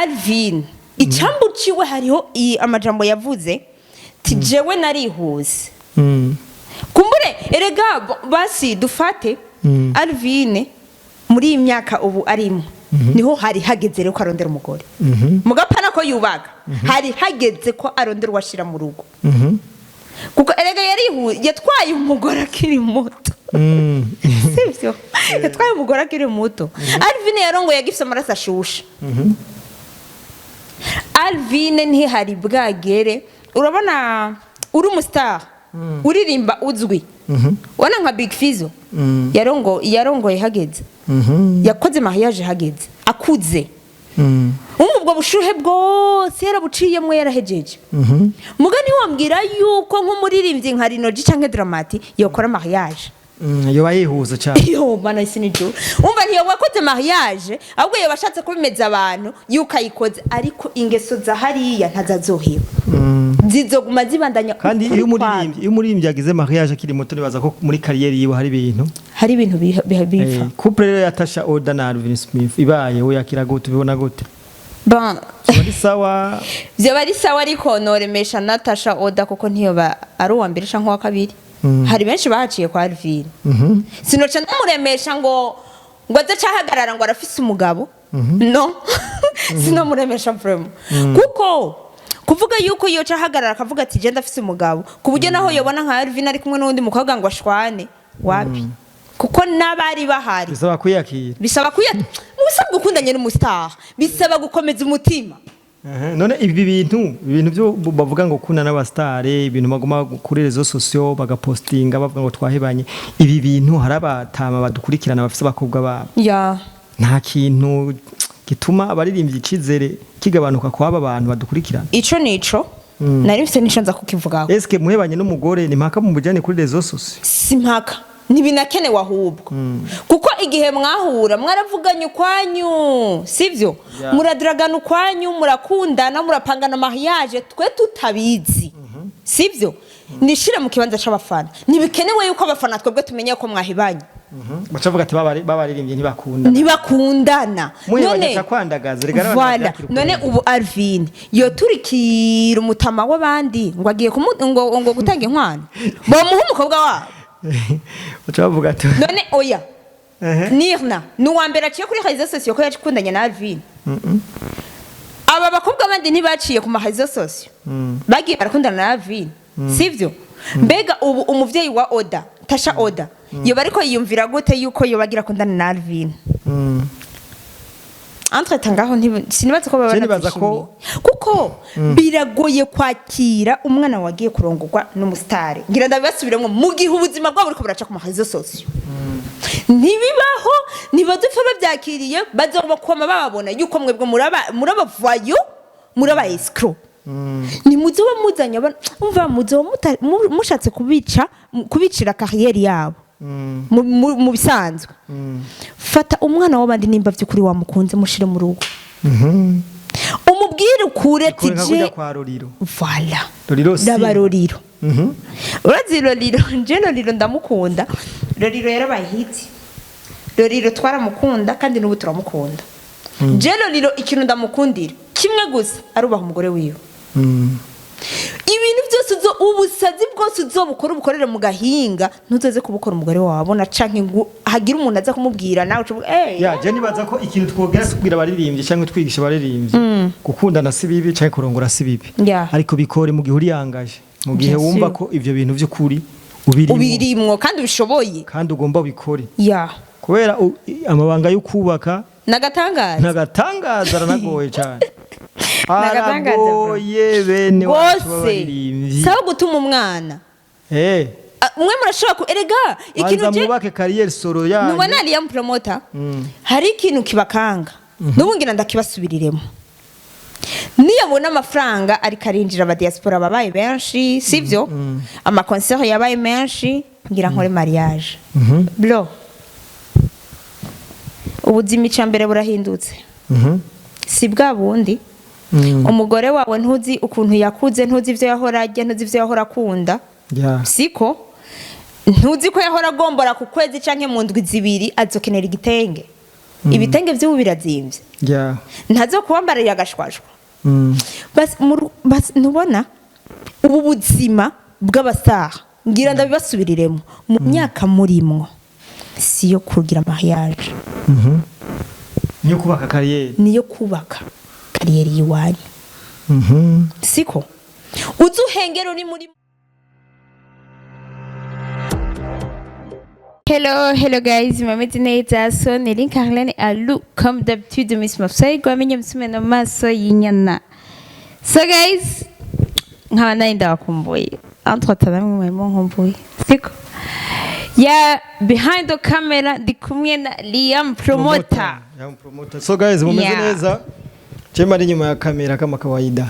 Alvin icambu ciwe hariho amajambo yavuze ti: "Jewe narihuse." Kumbure erega basi dufate Alvine muri iyi myaka ubu arimo, niho hari hageze rero ko arondera umugore. Mugapana ko yubaga, hari hageze ko arondera uwashira mu rugo, kuko erega yatwaye umugore akiri muto. Sivyo? Yatwaye umugore akiri muto. Alvine yarongoye agifise amaraso ashushe. Alvine ntihari bwagere. Urabona uri umu star, uririmba, uzwi, ubona nka Big Fizzo yarongoye hageze, yakoze mariage hageze, akuze. Umva, ubwo bushuhe bwose yarabuciyemo, yarahejeje. Mugani wambwira yuko nk'umuririmbyi nka Lino G canke Drama T yokora mariage? Yoba yihuza cyane. Yo mana, isi ni juru. Umva, ntiyoba akoze mariage, ahubwo yoba ashatse kubimeza abantu yuko ayikoze, ariko ingeso za hariya ntazazoheba, zizoguma zibandanya. Kandi ukuri iyo kwazo. umuririmbyi yagize mariage akiri muto, nibaza ko muri carrière yiwe hari ibintu hari ibintu bipfa. Couple rero ya Tasha Oda na Alvin Smith ibaye, we yakira gute? Ubibona gute? Bon. Biba ari sawa? Vyoba ari sawa, ariko noremesha Natasha Oda, kuko ntiyoba ari uwa mbere canke uwa kabiri. Hari benshi bahaciye kwa Alvin. Sinoca ndamuremesha ngo aze ahagarara ngo arafise umugabo. No sinomuremesha vraiment, kuko kuvuga yuko yoca ahagarara akavuga ati: "Je ndafise umugabo", ku buryo naho yobona nka Alvin ari kumwe n'uwundi mukobwa ngo ashwane, wapi, kuko n'abari bahari. Bisaba kwiyakira. Bisaba kuya mu bisanzwe ukundanye n'umu star, bisaba gukomeza umutima. None ibi bintu byo bavuga ngo kuna n'aba star, ibintu baguma kuri réseaux sociaux bagapostinga bavuga ngo twahebanye, ibi bintu hari abatama badukurikirana bafise abakobwa babo, nta kintu gituma abaririmbyi icizere kigabanuka kw'aba bantu badukurikirana? Ico nico nari mfise, nico nza kukivugaho. Eske muhebanye n'umugore ni mpaka mumujane kuri réseaux sociaux? Si mpaka, ntibinakenewe ahubwo, kuko igihe mwahura mwaravuganye ukwanyu, sivyo? Muradragana ukwanyu, murakundana, murapangana mariage twe tutabizi, sivyo? Nishire mu kibanza c'abafana, ntibikenewe yuko abafana twebwe tumenya ko mwahibanye. Bacavuga ati babaririmbye ntibakunda. Ntibakundana. Muhebanye aca kwandagaza, rega n'abantu Voilà. bavyakira None ukuntu. ubu Alvin yoturikira umutama w'abandi ngo agiye ngo gutanga inkwano, bomuha umukobwa wabo? Baca bavuga ati None oya. Nirna ni uwa mbere aciye kuri réseaux sociaux ko yakundanye na Alvin. Aba bakobwa bandi ntibaciye ku ma réseaux sociaux, bagiye barakundana na Alvin, sivyo? Mbega ubu umuvyeyi wa Oda, Tasha Oda, yoba ariko yiyumvira gute yuko yoba agira akundana na Alvin? Entre ngaho sinibaza ko baba Je nibaza ko- banavyishimiye, kuko biragoye kwakira umwana wagiye kurongorwa n'umu star. Ngira ndabibasubiremo, mu gihe ubuzima bwabo buriko buraca ku ma réseaux sociaux, ntibibaho, ntibazopfa babyakiriye. Bazobakwama bababona yuko mwebwe muraba voyou, muraba escroc. Ntimuzoba muzanye umva, muzoba mushatse kubica, kubicira carrière yabo. Mu bisanzwe, fata umwana w'abandi, nimba by'ukuri wamukunze, mushire mu rugo, umubwire ukure ati Kureka kujya je kwa Roriro. Voilà. Roriro si Raba Roriro. Urazi Roriro, nje Roriro ndamukunda. Roriro yarabaye hit. Roriro twaramukunda kandi n'ubu turamukunda. Je Roriro ikintu ndamukundira kimwe gusa, arubaha umugore wiwe. Ibintu byose uzo, ubusazi bwose uzobukora, ubukorere mu gahinga, ntuzoze kubukora umugore wawe abona, canke ngo hagire umuntu aza kumubwira, nawe uca uvuga eh. Ya, je nibaza ko ikintu twogera tubwira abaririmbyi cyangwa twigisha abaririmbyi, gukundana si bibi cyangwa kurongora si bibi, ariko bikore mu gihe uriyangaje, mu gihe Bien wumva sûr. ko ivyo bintu by'ukuri ubirimo, ubirimwo kandi ubishoboye. Kandi ugomba ubikore, kubera amabanga yo kubaka nagatangaza. Ntagatangaza, aranagoye cyane. Nagatangaza, bro. Aragoye bene wacu Rwose. b'abaririmbyi. Sawa, gutuma umwana. Ah, mwe murashobora ku erega ikintu Banza je mwubake carrière solo yanyu. Nubona ariya promoter, hari ikintu kibakanga, n'ubu ngira ndakibasubiriremo. Niyabona amafaranga ariko arinjira, aba diaspora babaye benshi, sivyo? Ama concert yabaye menshi, ngira nkore mariage. Bro, ubuzima icya mbere burahindutse, si bwa bundi. Umugore wawe ntuzi ukuntu yakuze, ntuzi ibyo yahora arya, ntuzi ibyo yahora akunda. Siko ntuzi ko yahora agombora ku kwezi canke mu ndwi 2 azokenera igitenge. Ibitenge vy'ubu birazimvye. Ntazokwambarira agashwashwa. Basi basi ntubona ubu buzima bw'abasaha, ngira ndabibasubiriremo, mu myaka murimwo si yo kugira mariage. Niyo kubaka carrière. Niyo kubaka carrière y'iwanyu. Siko uzi uhengera uri muri. Hello, hello guys, mumeze neza? So, ni Carlene Alu, comme d'habitude, Miss Mafsai, gwamenye msume no maso y'inyana. So guys, nkaba nari ndabakumbuye. Entre temps namwe mwarimo nkumbuye. Siko? Yeah, behind the camera ndi kumwe na Liam Promoter. Liam Promoter. So guys, mumeze neza? Chema ari inyuma ya kamera kama kawaida.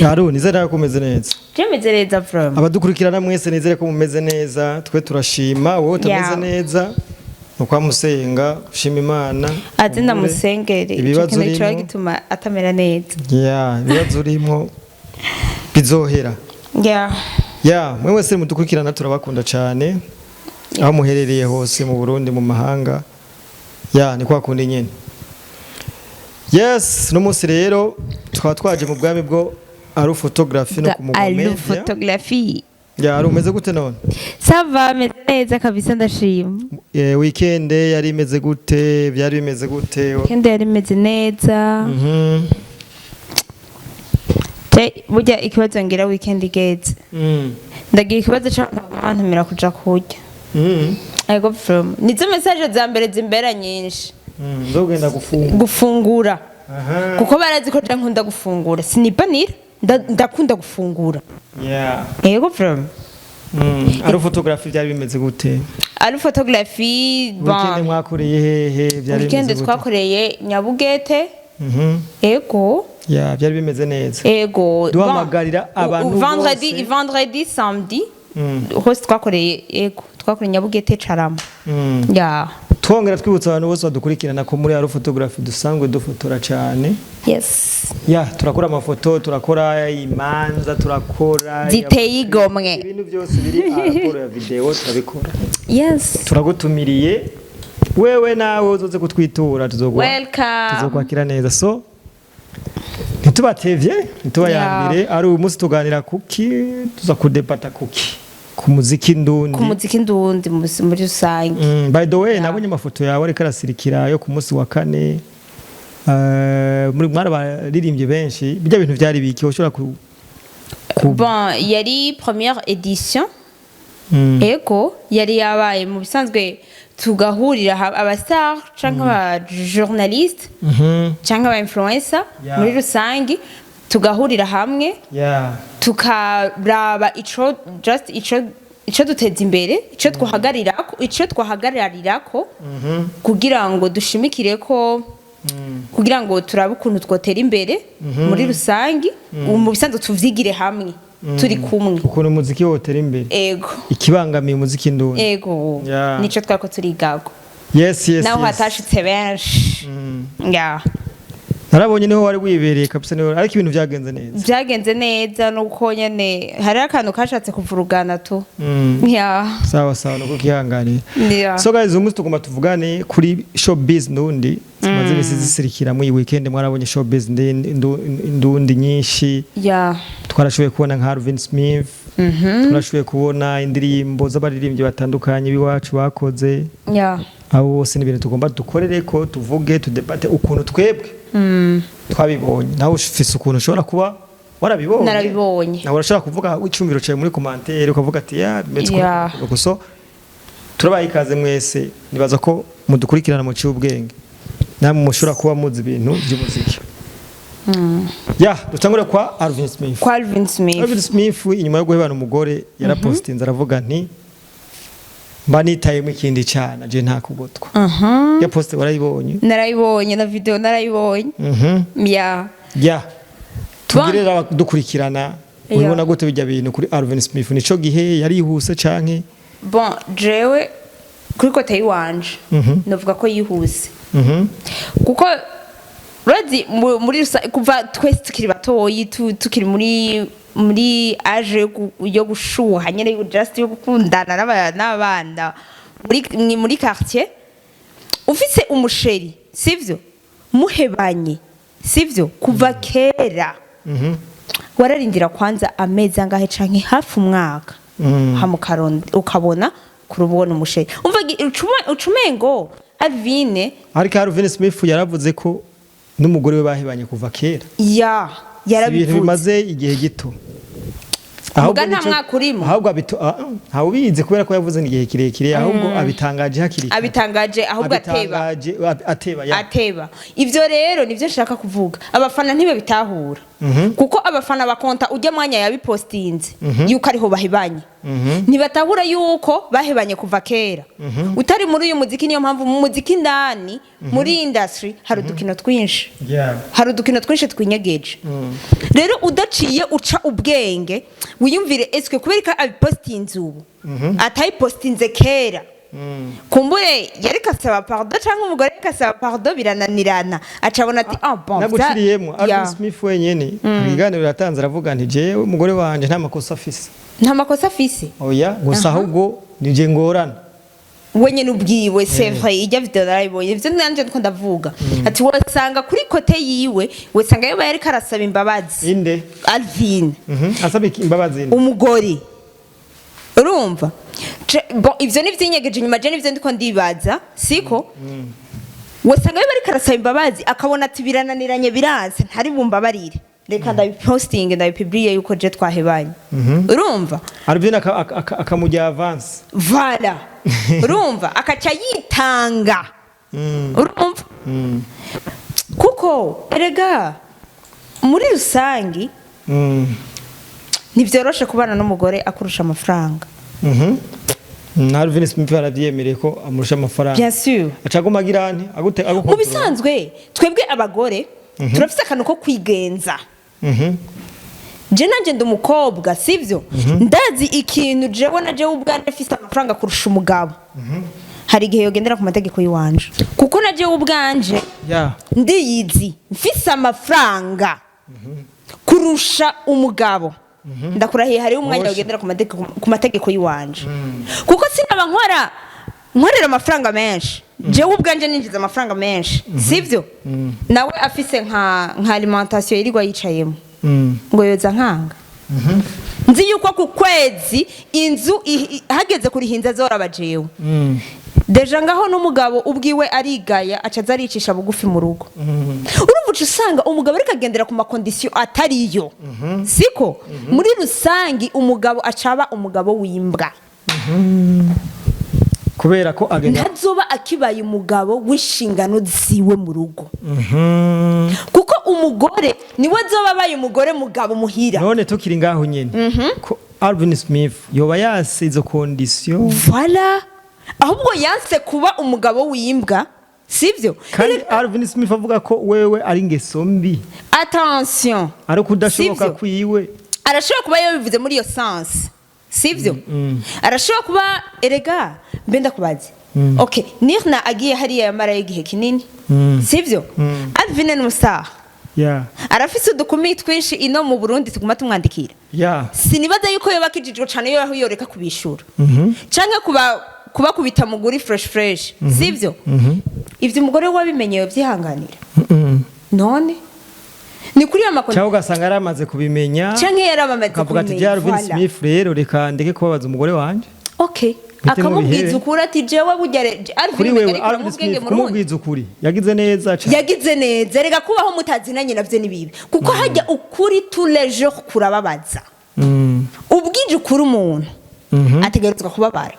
Aru, nizere ko umeze neza. Je meze neza from. Abadukurikirana mwese, nizere ko mumeze neza. Twe turashima. Wowe utameze neza, ni musenga ushima Imana. Ati Umbure ndamusengere. Ico ibibazo kintu coba urimo. gituma atamera neza. Yeah, ibibazo urimo bizohera. Yeah, mwe wese mudukurikirana, turabakunda cyane aho muherereye hose, mu Burundi, mu mahanga. Yeah, ni kwa kundi nyene. Yes, no munsi rero tukaba twaje mu bwami bwo Aru Photography no ku Mugwa Alu Media. Photography. Yeah, Aru, umeze gute none? Ça va, meze neza kabisa, ndashima. Weekend yari imeze gute? Byari bimeze gute? Weekend yari imeze neza. Burya ikibazo ngira weekend igeze, ndagira ikibazo c'abantumira kuja kurya. Ego from nizo message za mbere zimbera nyinshi. Nzogenda gufungura. Gufungura. Kuko barazi ko je nkunda gufungura, sinipanira, ndakunda gufungura. Ego from. Aru Photography byari bimeze gute? Ari photography, Weekend bon. mwakoreye hehe? Byari Weekend bimeze gute? twakoreye Nyabugete. Ego. Yeah, byari bimeze neza. Ego. Duhamagarira Bon, abantu vendredi, bose. Vendredi, samedi hose twakoreye, ego, twakoreye Nyabugete, Carama. Ya. Twongera twibutsa abantu bose badukurikirana ko muri Aru Photography dusanzwe dufotora cyane. Ya, turakora amafoto, turakora imanza, turakora Ziteye igomwe. Ibintu byose biri raporo ya video turabikora. Turagutumiriye wewe, nawe uzoze kutwitura, tuzoguha Welcome. tuzokwakira neza. So ntitubatevye, ntitubayambire. Ari uyu munsi tuganira kuki? Tuza kudebata kuki? Ku muziki ndundi. Ku muziki ndundi muri rusange. By the way, nabonye amafoto yawe ariko arasirikira yo ku munsi wa kane. Muri mwarabaririmbye benshi, bijya bintu byari biki ushobora ku Bon, yari première édition. Ego, yari yabaye mu bisanzwe, tugahurira aba star canke aba journaliste canke aba influencer muri rusange, tugahurira hamwe, tukaraba ico just ico duteza imbere, ico twahagararirako kugira ngo dushimikire ko, kugira ngo turabe ukuntu twotera imbere muri rusange. Mu bisanzwe tuvyigire hamwe turi kumwe. Ukuntu umuziki wotera imbere. Ego. Ikibangamiye umuziki ndundi. Ego. Nico twariko turigago. Naho hatashitse benshi, yeah. Narabonye niho wari wibereye kabisa, niho, ariko ibintu byagenze neza. Byagenze neza, nuko nyene hariho akantu kashatse kuvurugana tu. Yeah. Sawa sawa, nuko kihanganiye. So guys, uyu munsi tugomba tuvugane kuri showbiz ndundi zimaze imisi zisirikira. Muri iyi weekend mwarabonye showbiz ndundi nyinshi. Twarashoboye kubona nka Alvin Smith, twarashoboye kubona indirimbo z'abaririmbyi batandukanye b'iwacu bakoze. Abo bose ni ibintu tugomba dukorere ko tuvuge, tudebate ukuntu twebwe twabibonye. Nawe ufise ukuntu ushobora kuba warabibonye. Narabibonye. Nawe urashobora kuvuga icyumviro cyawe muri commentaire, ukavuga ati ya bimeze uko. So turabaye ikaze mwese, nibaza ko mudukurikirana mu cy'ubwenge, namwe mushobora kuba muzi ibintu by'umuziki. Ya, dutangure kwa Alvin Smith. Kwa Alvin Smith. Alvin Smith, inyuma yo guhebana umugore, yarapostinze aravuga nti mba nitayemo ikindi cyana je nta kugotwa. Ya post warayibonye? Narayibonye, na video narayibonye. Ya. Ya, tugire abadukurikirana, ubibona gute bijya bintu kuri Alvin Smith? Nico gihe yarihuse canke? Bon, jewe kuri côté yiwanje novuga ko yihuse, kuko urazi muri kuva twese tukiri batoyi, tukiri muri âge yo gushuha nyene, just yo gukundana n'abana muri quartier. Ufise umu chéri, sivyo, muhebanye, sivyo, kuva kera, wararindira kwanza amezi angahe canke hafi umwaka, hama ukabona kurubona umu chéri. Umva, ucumengo Alvine. Ariko Alvin Smith yaravuze ko n'umugore we bahebanye kuva kera. Ya. Si ibintu Yarabivuze. bimaze igihe gito. Muga nta mwaka urimo. Ahubwo ntawubizi kubera ko yavuze igihe kirekire, ahubwo abitangaje hakiri kare. Abitangaje ahubwo ateba. Abitangaje ateba, ya. Ateba. Ivyo rero nivyo nshaka kuvuga, abafana ntibabitahura, kuko abafana bakonta ujya mwanya yabipostinze yuko ariho bahebanye, ntibatahura yuko bahebanye kuva kera. Utari muri uyu muziki, niyo mpamvu mu muziki indani, muri industry, hari udukino twinshi. Hari udukino twinshi twinyegeje. Rero udaciye uca ubwenge, wiyumvire: eswe kubera ko abipostinze ubu, atayipostinze kera? Kumbure yariko asaba pardon, canke umugore yariko asaba pardon, birananirana, acabona ati: "Ah bon." Naguciriyemo, Alvin Smith wenyene ibiganiro yatanze aravuga nti: "Jewe umugore wanje nta makosa afise." Nta makosa afise. Oya, gusa ahubwo nije ngorana. Wenyene ubwiwe, c'est vrai, ijya video narayibonye. Ivyo nanje ndiko ndavuga ati wasanga kuri côté yiwe, wasanga yoba yariko arasaba imbabazi. Inde? Alvin. Asaba imbabazi inde? Umugore. Urumva, bon, ivyo ni vyinyegeje inyuma, je nivyo ndiko ndibaza, siko wasanga yoba ariko arasaba imbabazi, akabona ati birananiranye, biranse, ntari bumbabarire, reka ndabipostinge, ndabipubliye yuko je twahebanye. Urumva? Alvin akamujya avance. Voilà, urumva, akaca yitanga. Urumva, kuko erega muri rusangi ntibyoroshe kubana n'umugore akurusha amafaranga. Na Alvin Smith aravyemereye ko amurusha amafaranga. Bien sûr. Acaguma agira nte agute? Mu Agukontorora. bisanzwe twebwe abagore turafise akantu ko kwigenza. Je nanje ndi umukobwa, sivyo? Ndazi ikintu jewe na jewe ubwanje mfise amafaranga kurusha umugabo, hari igihe yogendera ku mategeko y'iwanje, kuko na jewe ubwanje ndiyizi, mfise amafaranga kurusha umugabo, ndakurahiye, hariho umwanya Woshe. ugendera ku mategeko y'iwanje, kuko sinaba nkora nkorera amafaranga menshi. Jewe ubwanje ninjiza amafaranga menshi, sivyo? Nawe afise nka alimentation yirirwa yicayemo, ngo yoza nkanga nzi yuko ku kwezi inzu hageze kurihinza azoraba jewe. Déjà ngaho n'umugabo ubwiwe arigaya, aca aza aricisha bugufi mu rugo. Urumva, uca usanga umugabo ariko agendera ku ma conditions atariyo, siko? Muri rusangi umugabo acaba umugabo w'imbwa. Kubera ko agenda Ntazoba akibaye umugabo w'inshingano ziwe mu rugo, kuko umugore niwe azoba abaye umugore mugabo muhira. None tukiri ngaho nyene, ko Alvin Smith yoba yase izo conditions? Voilà, ahubwo yanse kuba umugabo w'imbwa, sivyo? Kandi Alvin Smith avuga ko wewe ari ingeso mbi, Attention. ari kudashoboka Sivyo? kwiwe. Arashobora kuba yabivuze muri iyo sens, sivyo? Arashobora kuba, erega mbe ndakubaze, okay, Nirna agiye hariya yamarayo igihe kinini, sivyo? Alvin ni umu star, arafise udukumi twinshi ino mu Burundi tuguma tumwandikira. Sinibaza yuko yoba akijijwe cane yo yoreka kubishura canke kuba kubakubita muguri fresh fresh, sivyo? Ivyo umugore we wabimenye yovyihanganira? None ni kuri ya makoni. Cyangwa ugasanga yaramaze kubimenya. Canke yarabamaze akavuga ati kubimenya. Alvin Voilà. Smith rero reka ndeke kubabaza umugore wanje. Okay. Mpite akamubwiza mubihere. ukuri ati jewe burya Alvin Kuri wewe, Megarika Alvin ubwenge Smith mu Rundi. kumubwiza ukuri yagize neza cane. Yagize neza. Reka, kubaho mutazinanye navyo ni bibi, kuko hajya ukuri tous les jours kurababaza. Ubwije ukuri umuntu ategerezwa kubabara,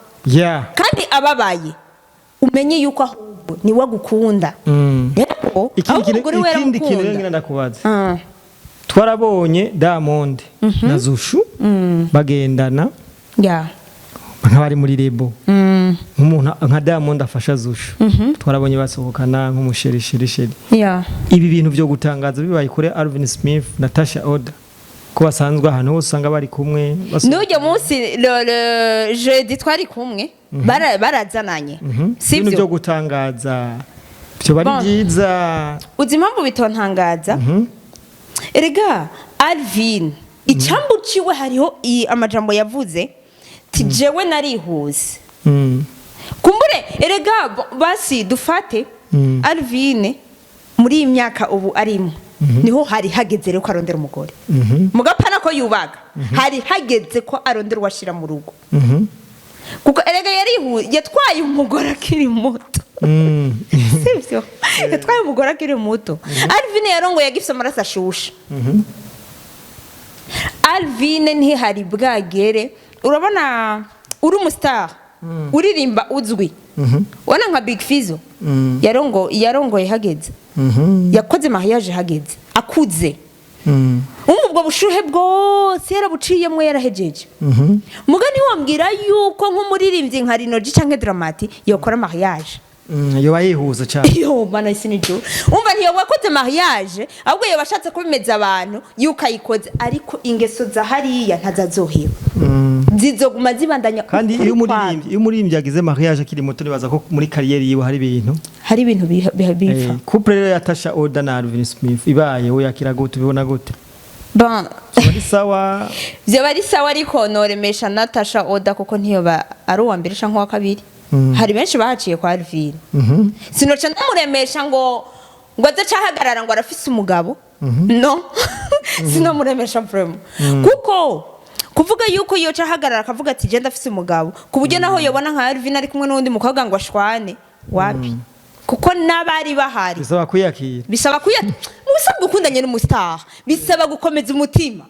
kandi ababaye umenye yuko ahubwo niwe agukunda. Rero Ikindi ahubwo kintu, umugore we ikindi kintu rero yaramukunda. ngira ndakubaza. Twarabonye Diamond na Zushu bagendana nk'abari muri label, nk'umuntu nka Diamond afasha Zushu, twarabonye basohokana nk'umu chéri chéri chéri. Ibi bintu byo gutangaza bibaye kuri Alvin Smith na Tasha Oda, ko basanzwe ahantu hose usanga bari kumwe N'ujya munsi le jeudi twari kumwe, barazananye. Ibintu byo Sivyo? gutangaza byo bari Bon. byiza. Uzi impamvu bitontangaza? Erega Alvin icambu ciwe hariho amajambo yavuze ti jewe narihuse. Kumbure. Kumbure erega basi dufate Alvine muri iyi myaka ubu arimo, niho hari hageze rero ko arondera umugore. Mugapana ko yubaga, hari hageze ko arondera uwashira mu rugo, kuko erega yatwaye umugore akiri muto. Sivyo? Yatwaye umugore akiri muto. Alvine yarongoye agifise amaraso ashushe. Alvine ntihari bwagere. Urabona uri umu star, uririmba, uzwi, ubona nka Big Fizzo yarongoye hageze, yakoze mariage hageze, akuze. Umva, ubwo bushuhe bwose yarabuciyemwo, yarahejeje. Muga ntiwambwira yuko nk'umuririmbyi nka Lino G canke Drama T yokora mariage. Yoba yihuza cyane. Yo mana, isi n'ijuru! Umva, ntiyoba akoze mariage, ahubwo yoba ashatse kubimeza abantu yuko ayikoze, ariko ingeso za hariya ntazazoheba, zizoguma zibandanya. Kandi ukuri iyo kwazo. umuririmbyi yagize mariage akiri muto, nibaza ko muri carrière yiwe hari ibintu Hari ibintu bipfa. Couple rero ya Tasha Oda na Alvin Smith ibaye, we yakira gute? Ubibona gute? Bon. Ari sawa? Vyoba ari sawa, ariko noremesha Natasha Oda, kuko ntiyoba ari uwa mbere canke uwa kabiri. Hari benshi bahaciye kwa Alvin. Sinoca ndamuremesha ngo aze ahagarara ngo arafise umugabo. No sinomuremesha vraiment, kuko kuvuga yuko yoca ahagarara akavuga ati: "Je ndafise umugabo", ku buryo naho yobona nka Alvin ari kumwe n'uwundi mukobwa ngo ashwane, wapi, kuko n'abari bahari. Bisaba kwiyakira. Bisaba kuya mu bisanzwe ukundanye n'umu star, bisaba gukomeza umutima.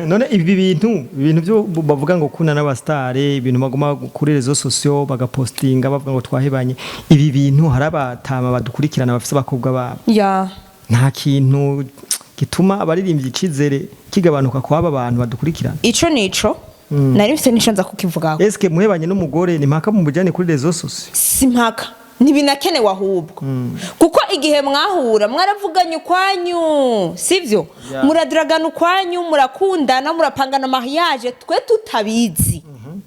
None ibi bintu byo bavuga ngo kuna n'aba star, ibintu baguma kuri réseaux sociaux bagapostinga bavuga ngo twahebanye, ibi bintu hari abatama badukurikirana bafise abakobwa babo, nta kintu gituma abaririmbyi icizere kigabanuka kw'aba bantu badukurikirana? Ico nico nari mfise, nico nza kukivugaho. Eske muhebanye n'umugore ni mpaka mumujyane kuri réseaux sociaux? Si mpaka, ntibinakenewe ahubwo, kuko igihe mwahura mwaravuganye ukwanyu, sivyo? Yeah. Muradragana ukwanyu, murakundana, murapangana mariage twe tutabizi,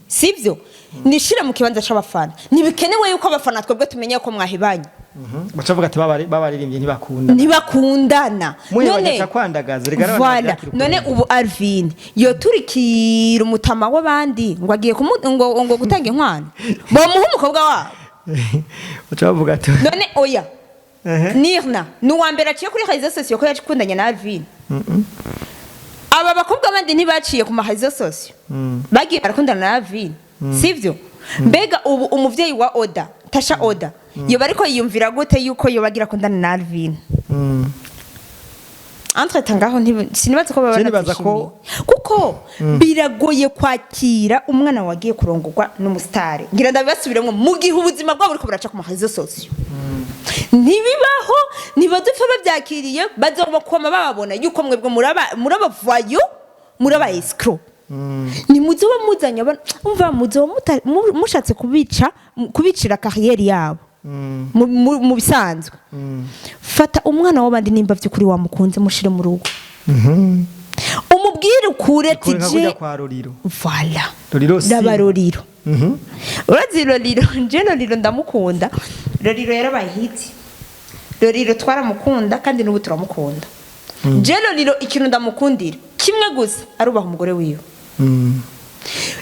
sivyo? Nishire mu kibanza c'abafana, ntibikenewe yuko abafana twebwe tumenya ko mwahebanye. Baca bavuga ati babaririmbye ntibakunda. Ntibakundana. Muhebanye aca kwandagaza, rega n'abantu Voilà. bavyakira ukuntu. None ubu Alvin yoturikira umutama w'abandi ngo agiye ngo gutanga inkwano, bomuha umukobwa wabo? Baca bavuga ati None oya. Nirna ni uwa mbere aciye kuri réseaux sociaux ko yakundanye na Alvin. Aba bakobwa bandi ntibaciye ku ma réseaux sociaux, bagiye barakundana na Alvin, sivyo? Mbega ubu umuvyeyi wa Oda, Tasha Oda, yoba ariko yiyumvira gute yuko yoba agira akundana na Alvin? Entre ngaho sinibaza ko baba Je nibaza ko- banabyishimiye, kuko biragoye kwakira umwana wagiye kurongorwa n'umusitari. Ngira ndabibasubiremo, mu gihe ubuzima bwabo buriko buraca ku ma réseaux sociaux, ntibibaho, ntibazopfa babyakiriye, bazobakoma bababona yuko mwebwe muraba voyou, muraba escroc. Nimuzoba muzanye umva, muzoba mushatse kubica, kubicira carrière yabo. Mu bisanzwe, fata umwana w'abandi, nimba by'ukuri wamukunze, mushire mu rugo, umubwire ukure ati Kure nka kujya je kwa Roriro. Voilà. Roriro si Raba Roriro. Urazi Roriro, nje Roriro ndamukunda. Roriro yarabaye hit, Roriro twaramukunda kandi n'ubu turamukunda. Je Roriro ikintu ndamukundira kimwe gusa, arubaha umugore wiwe.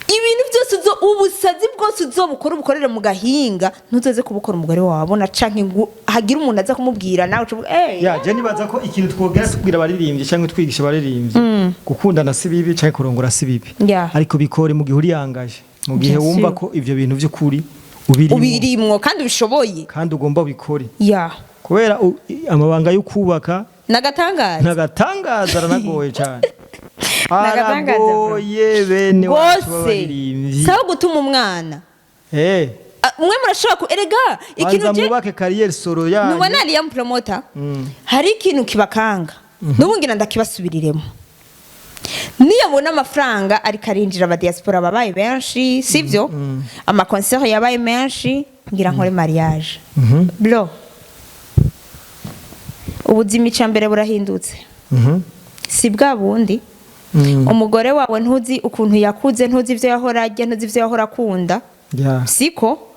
Ibintu byose uzo, ubusazi bwose uzobukora, ubukorere mu gahinga, ntuzoze kubukora umugore wawe abona, canke ngo hagire umuntu aza kumubwira, nawe uca uvuga eh. Ya, je nibaza ko ikintu twogera tubwira abaririmbyi cyangwa twigisha abaririmbyi, gukundana si bibi cyangwa kurongora si bibi, ariko bikore mu gihe uriyangaje, mu gihe Bien wumva sûr. ko ivyo bintu by'ukuri ubirimo, Ubirimwo kandi ubishoboye. Kandi ugomba ubikore, kubera amabanga yo kubaka Nagatangaza. Ntagatangaza, aranagoye cyane. Nagatangaza, bro. Aragoye bene wacu Rwose. b'abaririmbyi. Sawa, gutuma umwana. Ah, mwe murashobora ku erega ikintu Banza je mwubake carrière solo yanyu. Nubona ariya promoter, hari ikintu kibakanga, n'ubu ngira ndakibasubiriremo. Niyabona amafaranga ariko arinjira, aba diaspora babaye benshi, sivyo? Ama concert yabaye menshi, ngira nkore mariage. Bro, ubuzima icya mbere burahindutse, si bwa bundi. Umugore wawe ntuzi ukuntu yakuze, ntuzi ibyo yahora arya, ntuzi ibyo yahora akunda. Siko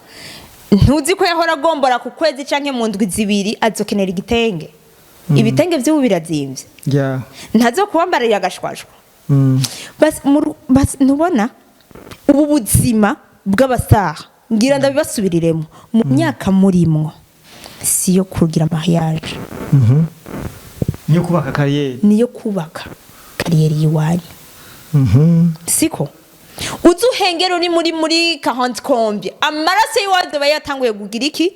ntuzi ko yahora agombora ku kwezi canke mu ndwi 2 azokenera igitenge. Ibitenge vy'ubu birazimvye. Ntazo kuwambarira agashwashwa. Basi ntubona ubu buzima bw'abasaha? Ngira ndabibasubiriremo, mu myaka murimwo siyo kugira mariage. Niyo kubaka carrière. Niyo kubaka carrière yiwanyu. Siko uzi uhengera uri muri 40 combien, amaraso y'iwawe aba yatanguye kugira iki,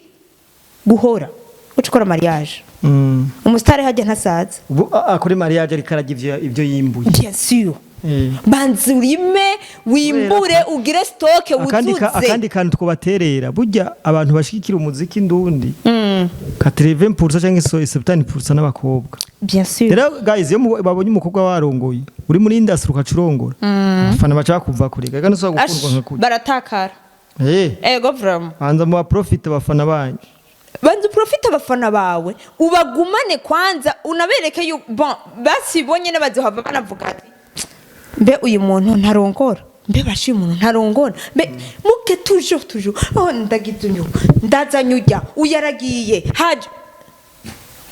guhora uca ukora mariage. Umusitari hajya ntasaza. Ubu kuri mariage ariko arajya ivyo yimbuye. Bien sûr. Banza urime, wimbure, ugire stock. Wuzuze. Akandi kantu twobaterera, burya abantu bashigikira umuziki ndundi 80% cyangwa 70% n'abakobwa. Bien sûr. Rero guys, iyo babonye umukobwa warongoye, uri muri industry ukacurongora, abafana baca bakuva kure gaga nusubira gukundwa nka kurya. Baratakara. Ego vraiment. Banza mu baprofite abafana banyu. Banza uprofite abafana bawe, ubagumane kwanza, unabereke yu bon basi bonyene bazohava banavuga ati: "Mbe uyu muntu ntarongora? Mbe bashi uyu muntu ntarongora?" Mbe muke toujours toujours: "Oh, ndagize uyu, ndazanye ujya, uyu aragiye, haje."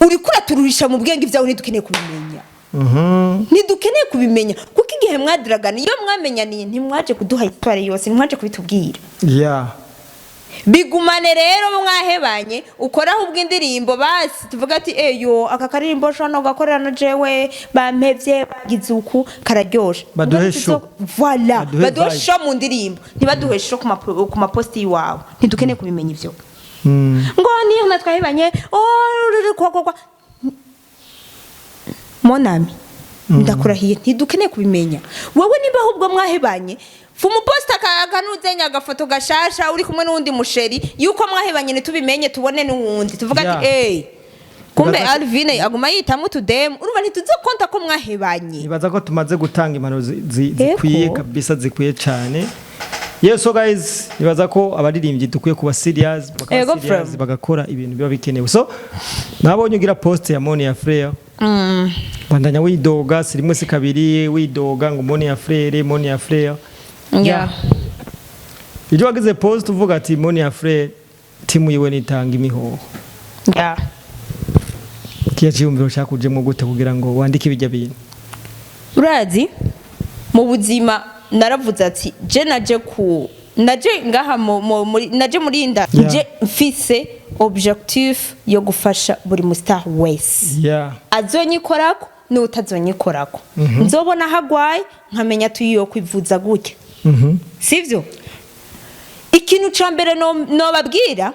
Uriko uraturuhisha mu bwenge, ibyawe ntidukeneye kubimenya. Ntidukeneye kubimenya, kuko igihe mwadiragana, iyo mwamenyaniye, ntimwaje kuduha histoire yose, ntimwaje kubitubwira. Bigumane rero, mwahebanye ukoraho ubw'indirimbo, basi tuvuga ati: "Eyo, aka karirimbo shano gakorera na jewe bampevye, bagize uku, kararyoshe." Baduhe show. Voilà. Baduhe Baduhe vibe. show mu ndirimbo, ntibaduhe show ku maposti iwawe. Ntidukeneye kubimenya ivyo ngo niyo natwahebanye. Oh, ruri kwa kwa kwa mon ami, ndakurahiye, ntidukeneye kubimenya. Wowe niba ahubwo mwahebanye, fumuposta akanuzenya agafoto gashasha uri kumwe n'uwundi musheri, yuko mwahebanye ntitubimenye, tubone n'uwundi, tuvuga ati: "Ey, kumbe Alvine aguma yitamo utudemu." Urumva ntituzokonta ko mwahebanye. Nibaza ko tumaze gutanga impanuro zikwiye kabisa, zikwiye cyane. Yes, so guys, nibaza ko abaririmbyi dukwiye kuba serious, bakaba serious, From. bagakora ibintu biba bikenewe. So nabonye ugira post ya Monia Fleur, bandanya widoga, si rimwe si kabiri widoga ngo Monia Fleur, Monia Fleur. Ibyo wagize post uvuga ati Monia Fleur timu yiwe nitanga imihoho. Kiya cyiyumviro cyakujemo gute kugira ngo wandike ibijya bintu? Urazi mu buzima naravuze ati je naje ku naje ngaha naje muri inda je mfise objectif yo gufasha buri mustar wese azonyikorako n'utazonyikorako, nzobona aho agwaye nkamenya tuyiyo kwivuza gutya. Sivyo? Ikintu ca mbere nobabwira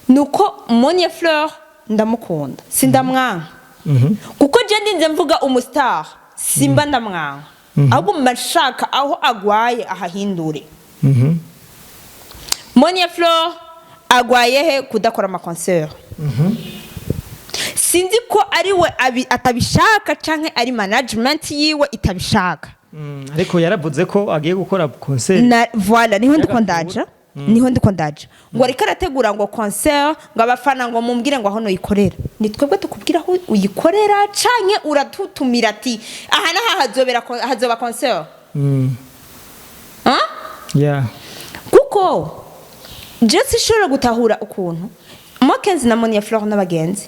nuko Monia Fleur ndamukunda, sindamwanka, kuko je ndinze mvuga umustar simba ndamwanka, ahubwo mba nshaka aho agwaye ahahindure. Monia Fleur agwaye he? Kudakora amaconcert. Sinzi ko ari we atabishaka canke ari management yiwe itabishaka. Ariko yaravuze ko agiye gukora concert. Na voilà, niho ndiko Yagatura. ndaja, niho ndiko ndaja, ngo ariko arategura ngo concert, ngo abafana ngo mumbwire ngo aho noyikorera. Ni twebwe tukubwira aho uyikorera canke uratutumira ati aha n'aha hazobera hazoba concert? Hein? Yeah. Kuko je sinshobora gutahura ukuntu Mokenzi na Monia Fleur n'abagenzi.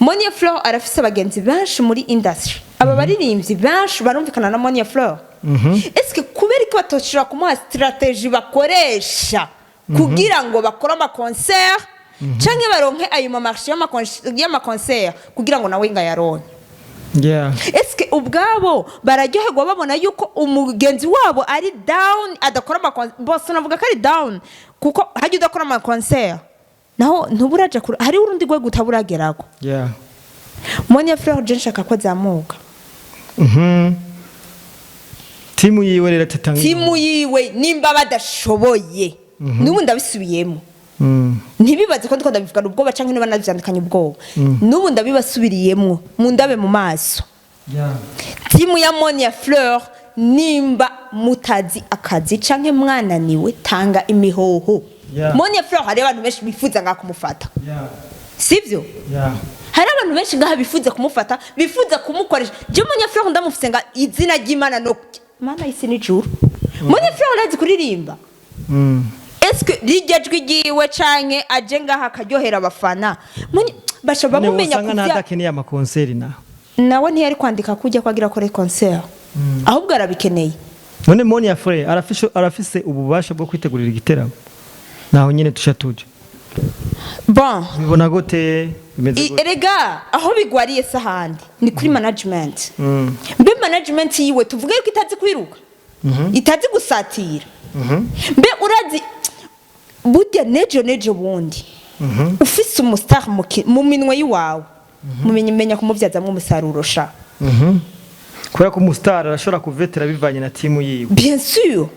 Monia Fleur arafise abagenzi benshi muri industry, aba baririmbyi benshi barumvikana na Monia Fleur. Eske kubera ko batoshobora kumuha stratégie bakoresha kugira ngo bakore amaconcert canke baronke ayo mamarché y'amaconcert kugira ngo nawe ngayaronke? Eske ubwabo bararyoherwa babona yuko umugenzi wabo ari down, adakora amaconcert? Bose navuga ko ari down, kuko hajya udakora amaconcert naho ntuburaja kure, hariho urundi rwego utaburagerako. Monia Fleur je nshaka ko azamuka. Timu yiwe rero tatanga. Timu yiwe nimba badashoboye, n'ubu ndabisubiyemo, ntibibaze ko ndiko ndabivugana ubwoba canke niba navyandikanye ubwoba. N'ubu ndabibasubiriyemwo, mundabe mu maso. Timu ya Monia Fleur, nimba mutazi akazi canke mwananiwe, tanga imihoho. Monia Fleur hari abantu benshi bifuza ngaha kumufata. Sivyo? Yeah. Hari abantu benshi ngaha bifuza kumufata, bifuza kumukoresha. Je Monia Fleur ndamufise nga izina ry'Imana, no Mana isi n'ijuru. Monia Fleur arazi kuririmba. Eske rirya jwi ryiwe canke aje ngaha akaryohera abafana, basha None bamumenya usanga kuvya ntadakeneye amaconcert na Nawe ntiyari kwandika kujya kwagira akore concert, ahubwo arabikeneye. None Monia Fleur arafise ububasha bwo kwitegurira igiteramo? Naho nyine tusha tuja. Bon. Bibona gute? Bimeze gute? Erega aho bigwariye se ahandi ni kuri management. Mbe management yiwe tuvuge yuko itazi kwiruka, itazi gusatira? Mbe urazi burya nejo nejo bundi ufise umustar mu minwe y'iwawe, mumenye menya kumubyazamwo umusaruro sha. Kubera ko umustar arashobora kuvetera bivanye na timu yiwe. Bien sûr,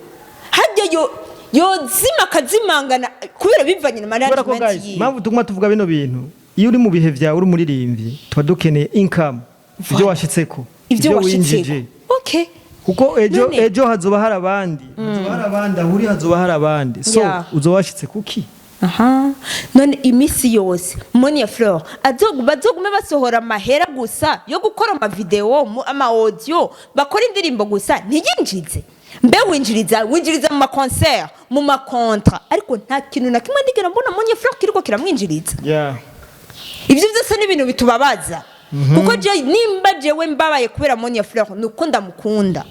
harya yo yozima akazimangana kubera bivanye na Kubera ko management guys, yiwe. impamvu tuguma tuvuga bino bintu, iyo uri mu bihe vyawe uri umuririmbyi, tuba dukeneye income, ibyo washitseko, Ibyo winjije. washitseko, okay. Kuko ejo ejo hazoba hari abandi, hazoba hari abandi aho uri, hazoba hari abandi, so uzoba washitse kuki? Aha, none iminsi yose Monia Fleur bazogume basohora amahera gusa yo gukora amavideo, ama audio, bakora indirimbo gusa ntiyinjize? Mbe winjiriza mu maconcert, mu macontra, ariko nta kintu na kimwe ndigera mbona Monia Fleur kiriko kiramwinjiriza. Ibyo byose ni ibintu bitubabaza, kuko je nimba jewe mbabaye kubera Monia Fleur, nuko ndamukunda.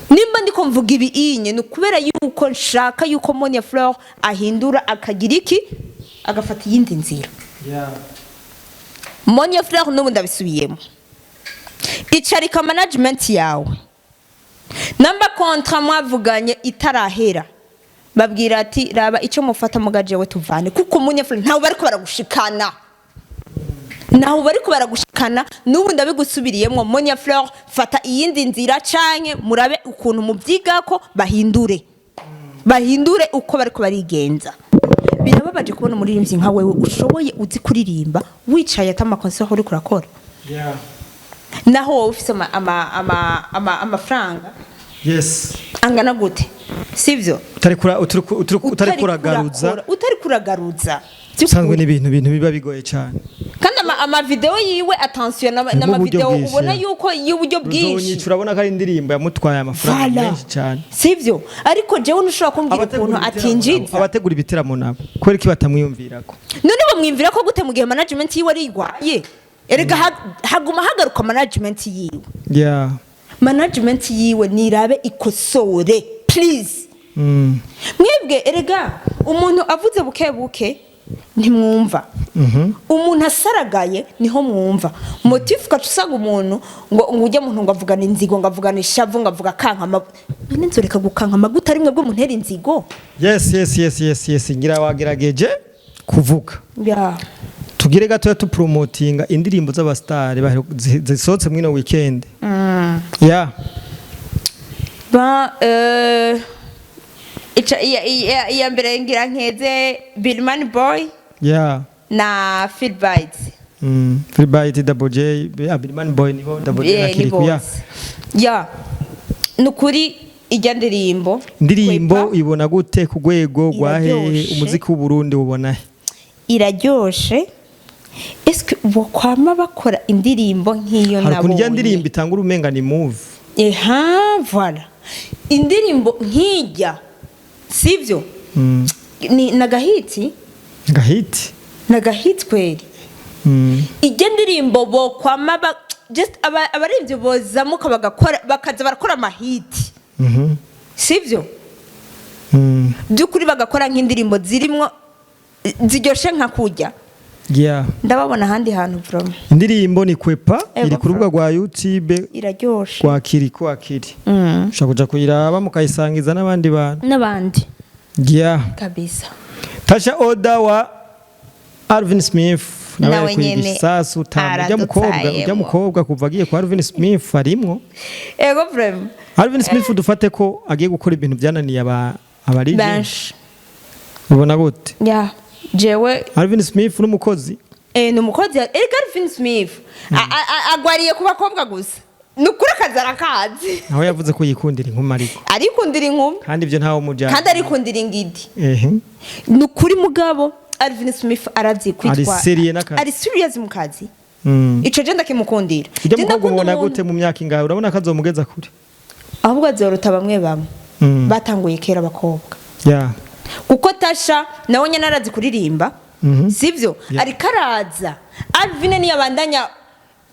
Nimba ndiko mvuga ibi inye, ni ukubera yuko nshaka yuko Monia Fleur ahindura, akagira iki, agafata iyindi nzira. Monia Fleur, n'ubu ndabisubiyemo, icarika management yawe. Namba contrat mwavuganye itarahera, babwira ati: "Raba icyo mufata mugajewe tuvane," kuko Monia Fleur ntawe bariko baragushikana, naho bariko baragushikana. N'ubu ndabigusubiriyemo, Monia Fleur, fata iyindi nzira canke murabe ukuntu mubyigako, bahindure uko bariko barigenza. Birababaje kubona umuririmbyi nka wewe ushoboye, uzi kuririmba, wicaye ata amaconcert uriko urakora, naho wowe ufise amafaranga angana gute, sivyo? Utari kuragaruza. Utari kuragaruza. Usanzwe n'ibintu biba bigoye cyane. Kandi amavideo yiwe, attention, Harimo uburyo n'amavideo bwinshi, ubona yeah. yuko y'uburyo bwinshi. Ruzonyica, urabona ko ari indirimbo yamutwaye amafaranga Voilà. menshi cyane. Sivyo? Ariko jewe ntushobora kumbwira ukuntu atinjiza. Abategura ibiteramo nabo kubera ko batamwiyumvirako? None bamwimvira ko gute mu gihe management yiwe ari igwaye? Erega haguma hagaruka management yiwe. Management yiwe nirabe ikosore, please. Mwebwe erega umuntu avuze buke buke ntimwumva, umuntu asaragaye niho mwumva motif, ugaca usanga umuntu ngo ujya muntu ngo avugana inzigo, ngo avugana ishavu, ngo avuga kankama. None nzoreka gukankama gute ari mwebwe muntera inzigo? Yes, ngira wagerageje kuvuga. Tugire gatoya tupromotinga indirimbo z'abasitari zisohotse mwino weekend, yeah. Ba ica iya mbere ngira nkeze Billman Boy na Phil Bites. Free Bite, Double J, Abirman Boy nibo Double J na Ni Kirikou, yeah. bose ya nukuri ijya ndirimbo. Indirimbo Kwepa. ibona gute ku rwego rwa hehe? Iraryoshe. Umuziki w'u Burundi ubona he? Iraryoshe. Eske bokwama bakora indirimbo nk'iyo Hari ukuntu ijya nabonye? ndirimbo itanga urumenga ni move. Eha, voilà, indirimbo nk'ijya, sivyo? Ni nagahiti. Gahiti. Nagahiti kweri. Ijya ndirimbo bokwama ba just abaririmbyi bozamuka bagakora, bakaza barakora amahiti, sivyo? By'ukuri bagakora nk'indirimbo zirimwo ziryoshe nka kujya, ndababona ahandi hantu from. Indirimbo ni Kwepa. Ego, iri ku rubuga rwa YouTube Iraryoshe. rwa Kirikou Akili. Ushobora kuja kuyiraba mukayisangiza n'abandi bantu. N'abandi. Kabisa. Tasha Oda wa Alvin Smith nawe Nawe ari kwiga nyene isasu tamu ujya mukobwa ujya aradutayemo. mukobwa kuva agiye kwa Alvin Smith arimwo. Ego vraiment. Alvin Smith dufate ko agiye gukora ibintu byananiye aba abaririmbyi. Benshi. Ubona gute? Ya, jewe Alvin Smith n'umukozi. Ni umukozi erega. Alvin Smith agwariye ku bakobwa gusa, ni ukuri akazi arakazi. Aho yavuze ko yikundira inkumi ariko Arikundira inkumi. Kandi ibyo ntawe mujyana. Kandi arikundira ingidi. Ni ukuri mugabo Alvin Smith arazi kwitwa Ari serious n'akazi. Ari serious mu kazi. Ico je ndakimukundira. Ujya Je mukobwa ndakunda umubona umuntu- gute mu myaka ingahe? Urabona ko azomugeza kure? Ahubwo azoruta bamwe bamwe batanguye kera abakobwa, kuko Tasha nawe nyene arazi kuririmba, sivyo? Yeah. Ariko araza Alvin niyabandanya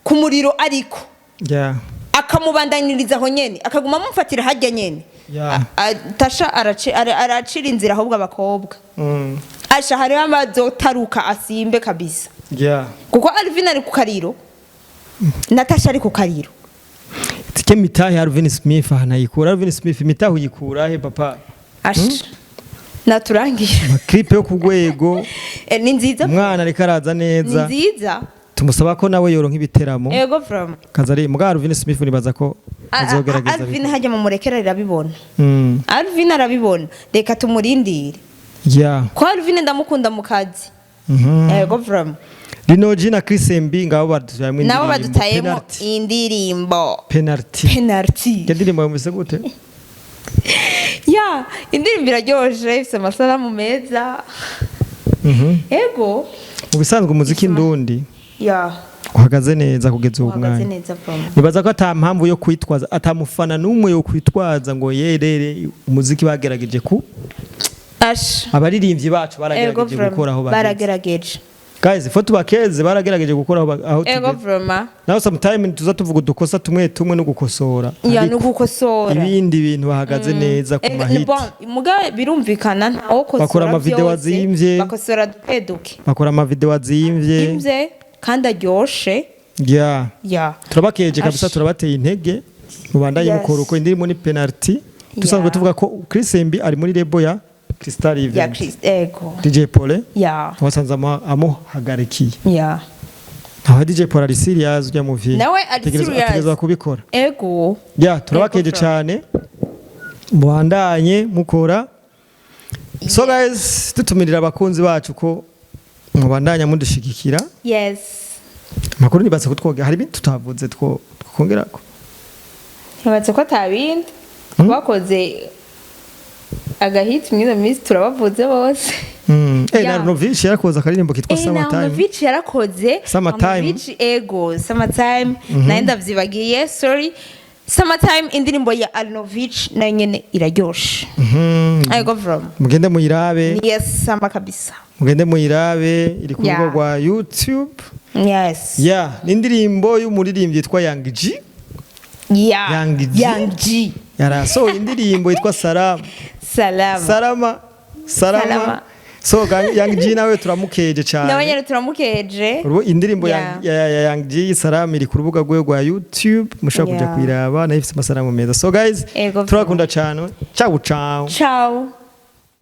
ku muriro ariko akamubandaniriza aho nyene, akaguma amufatira harya nyene. Tasha aracira inzira ahubwo abakobwa. Asha, hariho amazotaruka asimbe kabisa, kuko Alvin ari ku kariro, Natasha ari ku kariro. Tike mitahe Alvin Smith ahanayikura. Alvin Smith, imitahe uyikura he, papa? Asha, naturangira. Clip yo ku rwego. Eh, ni nziza. Umwana ariko araza Ni neza. nziza. Tumusaba ko nawe yoronka ibiteramo. Ego, from Kaza ari muga Alvin Smith, nibaza ko azogerageza. Alvin hajya mu murekera, arabibona. Alvin arabibona, reka tumurindire, ko Alvin ndamukunda mu kazi. Ego, from Lino G na Chris MB ngabo badutayemo Nabo indirimbo. badutayemo Penalty. indirimbo. Penalty. Penalty. Iyo ndirimbo yumvise gute? Ya, indirimbo iraryoshe, ifite amasanamu meza. Ego. Mu bisanzwe umuziki ndundi uhagaze neza kugeza ubu Uhagaze mwanya. neza, from Nibaza ko ata mpamvu yo kwitwaza, atamufana n'umwe yo kwitwaza ngo yerere umuziki bagerageje ku Asha. Abaririmbyi bacu baragerageje from gukora aho bageze. Baragerageje. Guys, fo tubakeze, baragerageje gukora aho tugeze. From Naho sometime tuza tuvuga udukosa tumwe tumwe no gukosora, No ariko gukosora. ibindi bintu bahagaze neza ku mahiti. Bon, muga birumvikana ntawo kosora Bakora amavideo byose. azimvye. Bakosora duke duke. Bakora amavideo azimvye. Imvye kandi aryoshe. Turabakeje kabisa. Ash. Turabateye intege, mubandanye mukora uko. Indirimbo ni Penalty. Dusanzwe tuvuga ko Chris MB ari muri label ya Crystal Ya. Event. Chris, ego. DJ Paul wasanze amuhagarikiye. Aho DJ Paul ari serious, ujya mu vie. Nawe ari serious. Ategerezwa kubikora. Ya, turabakeje cyane, mubandanye mukora. So guys, tutumirira abakunzi bacu ko mubandanya mudushigikira. Amakuru nibaza ko twoga hari ibindi tutavuze two twokongerako. Ntibatse ko atabindi bakoze agahiti mw'izo minsi, turabavuze bose. Na Runovic yarakoze akaririmbo kitwa Summertime. Naunovic yarakoze. Summertime. Naunovic, ego, Summertime. Nayo ndavyibagiye, sorry. Summertime, indirimbo ya Arnovich, nayo nyene iraryoshe. Ego, from Mugende muyirabe. Yes, summer kabisa. Mugende muyirabe, iri ku rubuga rwa YouTube. Ya, ni indirimbo y'umuririmbyi yitwa Young G. Young G. Young G. Yarasohoye indirimbo yitwa Salama. Salama. Salama, Salama. Salama. So Young G nawe turamukeje Nawe cyane. nyene turamukeje. Indirimbo ya Young G Salama iri ku rubuga rwe rwa YouTube, mushobora kuja kuyiraba, nayo ifite amasanamu meza. So guys, Ego. turakunda cyane. Ciao ciao. Ciao.